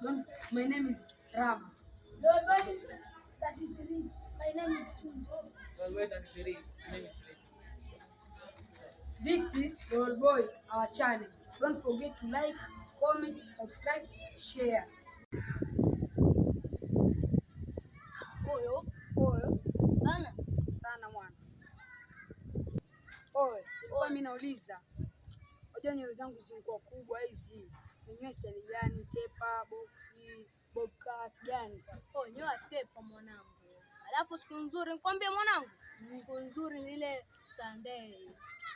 Don't, my name is Rama. Lord Boy 33. My name is Tunjo. Lord Boy 33. My name is Lisa. This is Roll Boy, our channel. Don't forget to like, comment, subscribe, share. Oyo Oyo sana sana mwana. Oyo, ilikuwa mimi nauliza. Unajua nywele zangu zilikuwa kubwa hizi. Ni nywele style gani? Tepa, box, bobcat gani sasa? Oh, nyoa tepa mwanangu. Alafu siku nzuri nikwambie mwanangu, siku nzuri ni ile Sunday.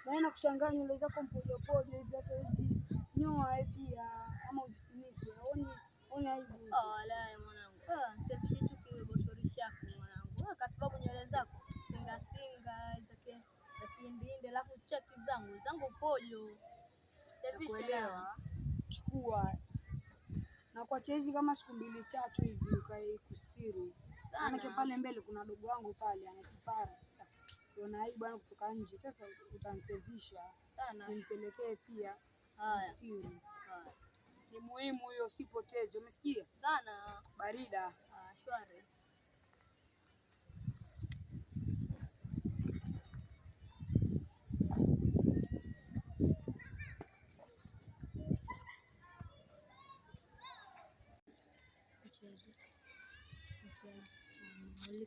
Naona kushangaa nywele zako mpojopojo hivi hata hizi nyoa pia ama uzifunike. Oni oni aibu. Oh, walai mwanangu. Ah, nisafishe tu kiboshori chako mwanangu. Ah, kwa sababu nywele zako singa singa za za kiindinde, alafu chaki zangu zangu pojo. Safishe Nakuelewa. Chukua na kuachia hizi kama siku mbili tatu hivi ukae kustiri. Maanake sana. pale mbele kuna dogo wangu pale ana kipara sasa. Kuna aibu ana kutoka nje. Sasa utanisafisha Sana. nimpelekee pia Haya. kustiri. Haya. Ni muhimu hiyo, usipoteze. Umesikia? Sana. Barida. Ah, shwari.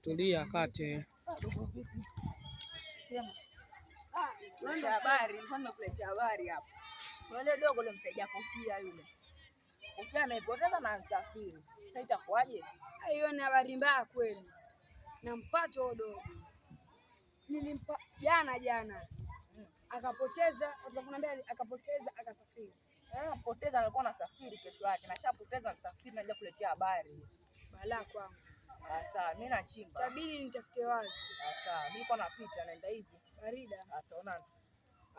Tulia kate. Kuletea habari, nilikuwa nimekuletea habari hapa. Kuna yule dogo ulimsaidia kofia yule. Kofia ameipoteza na ansafiri. Sasa itakuwaje? Hiyo ni habari mbaya kweli. Nampata huyo dogo. Nilimpa jana jana. Akapoteza, atakunambia akapoteza akasafiri. Eh, poteza alikuwa anasafiri kesho yake. Na shapoteza ansafiri naja kuletea habari. Balaa kwangu. Sasa mimi nachimba. Itabidi nitafute wazo. Sasa mimi nilikuwa napita naenda hivi. Barida Sasa onana.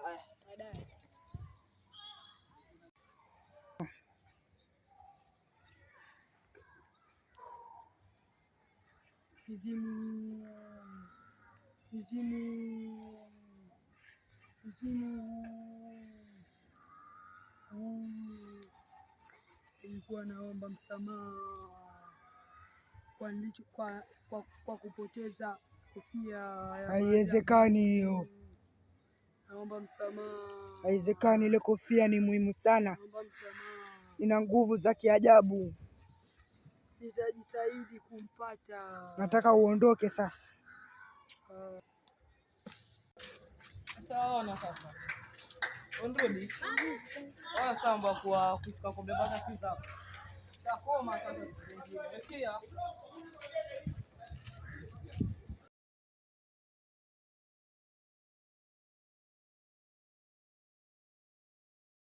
Haya. baadaye. Mizimu, mizimu, mizimu. Nilikuwa naomba msamaha kwa nilicho kwa kupoteza kofia ya Haiwezekani hiyo, Naomba msamaha, haiwezekani. Ile kofia ni muhimu sana, naomba msamaha. ina nguvu za kiajabu. Nitajitahidi kumpata. Nataka uondoke sasa. Sasa ona sasa. Ondrudi. Ona samba kwa kufika kwa beba zako. Takoma sasa zingine. Kia.